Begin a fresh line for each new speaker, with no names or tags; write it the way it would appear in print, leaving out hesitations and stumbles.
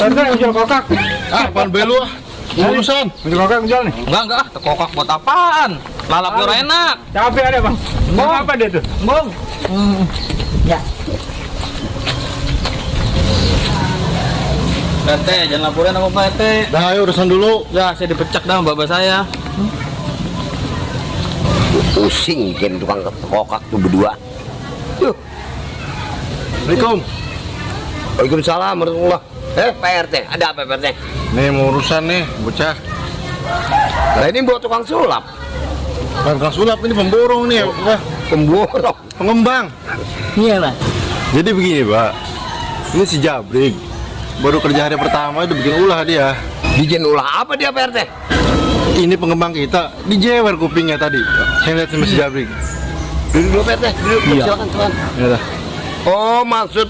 Ente yang jual kokak.
Apaan belu ah? Urusan.
Jual kokak jual nih.
Enggak, kokak buat apaan? Lalap jor enak.
Capek ada bang. Mau apa dia tuh?
Bong.
Ya.
PT, jangan laporin sama PT.
Dah ayo urusan dulu.
Ya, saya dipecat dah sama bapak saya.
Pusing bikin tukang kokak tuh berdua. Yuh.
Assalamualaikum.
Waalaikumsalam warahmatullah. Pak RT, ada apa Pak RT?
Nih mau urusan nih, bocah.
Nah ini buat tukang sulap.
Bukan tukang sulap, ini pemborong nih. Wah,
Pemborong.
pengembang.
Iya, Pak.
Jadi begini, Pak. Ini si Jabrik. Baru kerja hari pertama udah bikin ulah dia.
Bikin ulah apa dia Pak RT?
Ini pengembang kita dijewer kupingnya tadi. Saya lihat sama si Jabrik.
Duduk dulu Pak RT, duduk.
Iya.
Silakan.
Ya dah.
Oh maksud